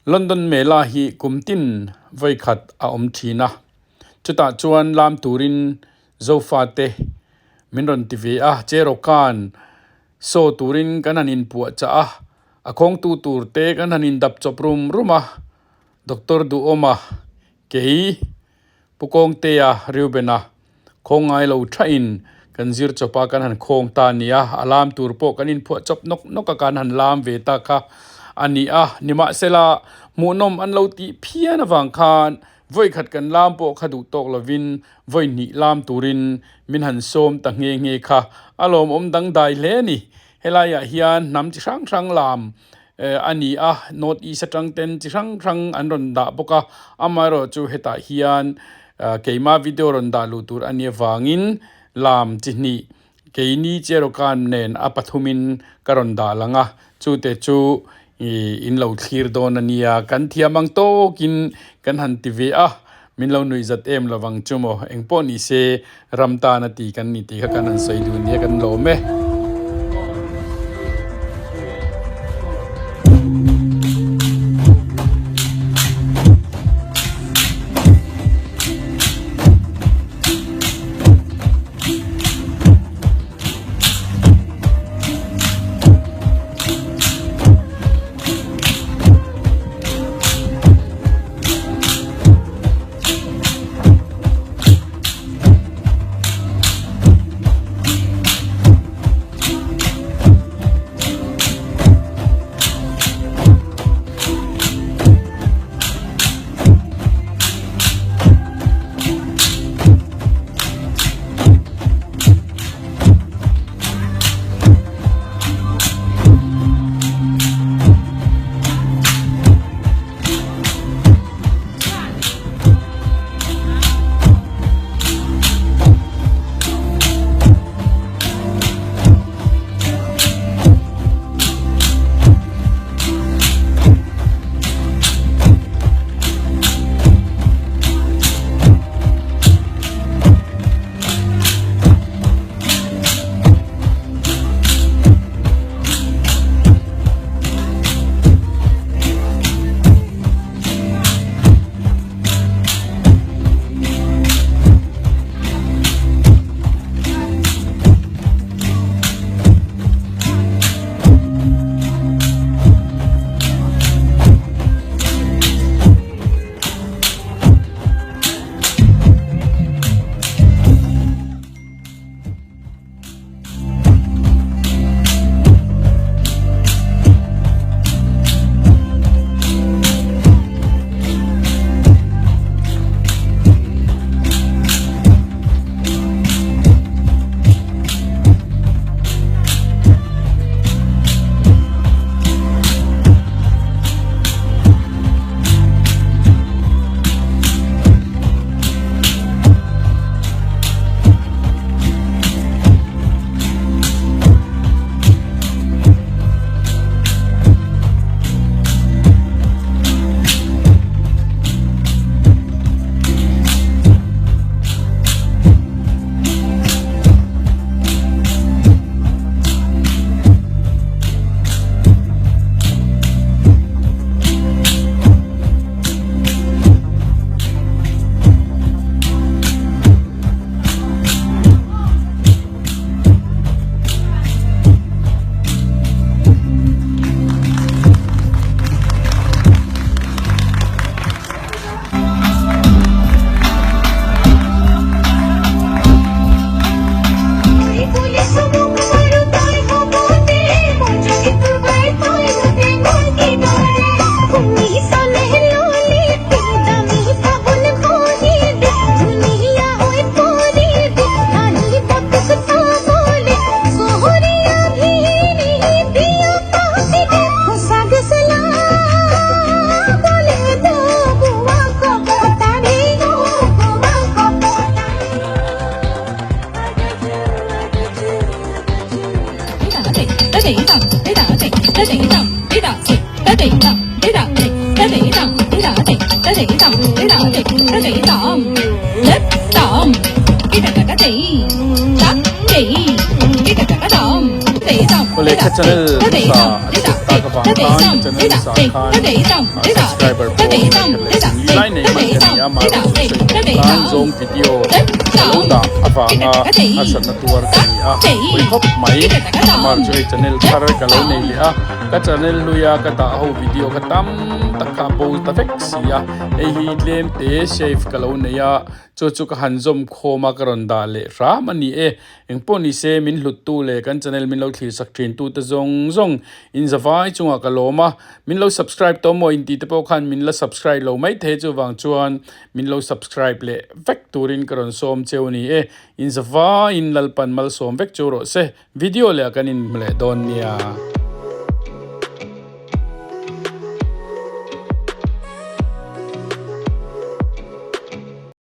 London Mela hi kum tin vawi khat a awm thin a, chutah chuan lam turin Zofate min rawn ti ve a, Cherokan saw turin kan han inpuah chah a, a khawngtu tur te kan han indap chawp rum rum a, Doctor Duhawma kei Pu Kawngtea Reubena khawng ngai lo thain kan zir chawp a, kan han khawng ta a ni a, a lam tur pawh kan inphuah chawp nawk nawk a, kan han lam ve ta kha a ni a. Nimahsela, hmuhnawm an lo tih phian avang khan vawi khat kan lam pawh kha duh tawk lovin vawi hnih lam turin min han sawm ta nghe nghe kha a lawmawm dangdai hle a ni. Helaiah hian hnam chi hrang hrang lam a ni a, North East atang ten chi hrang hrang an rawn dah bawk a, amaherawhchu hetah hian keima video rawn dah luh tur a nih avangin lam chi hnih keini Cherokee nen a pathumin ka rawn dah lang a, chute chu ih in lo thlir dawn a nia, kan thiam ang tawkin kan han ti ve a, min lo nuih zat em lovang chu maw, engpawh ni se ram tan a ti kan ni tih kha kan han sawi duh nia kan lawm e. Awle ka channel hmasa a chhiat tak avang khan ka channel hmasa khan subscriber pawh ngaihkhat leh singli lai nei hman ka ni a, mahse chu sawi tur khan zawng video ka lo dah avanga harsatna tuar ka ni a, pawi khawp mai. Amar chu hei channel thar ka lo nei leh a, ka channel hluia ka dah ho video kha tam tak kha a bo ta vek si a, hei hi tlem te save ka lo nei a, chu chu ka han zawm khawm a ka rawn dah leh hram a ni e. Engpawh ni se min hluttu leh kan channel min lo thlir sak thin tute zawng zawng in zavai chungah ka lawm a, min lo subscribe tawh maw intih te pawh khan min la subscribe lo mai thei chuvang chuan min lo subscribe leh vek turin ka rawn sawm cheu a ni e. In zavaiin Lalpan malsawm vek chu rawh se. Video leh ah kan inhmu leh dawn nia.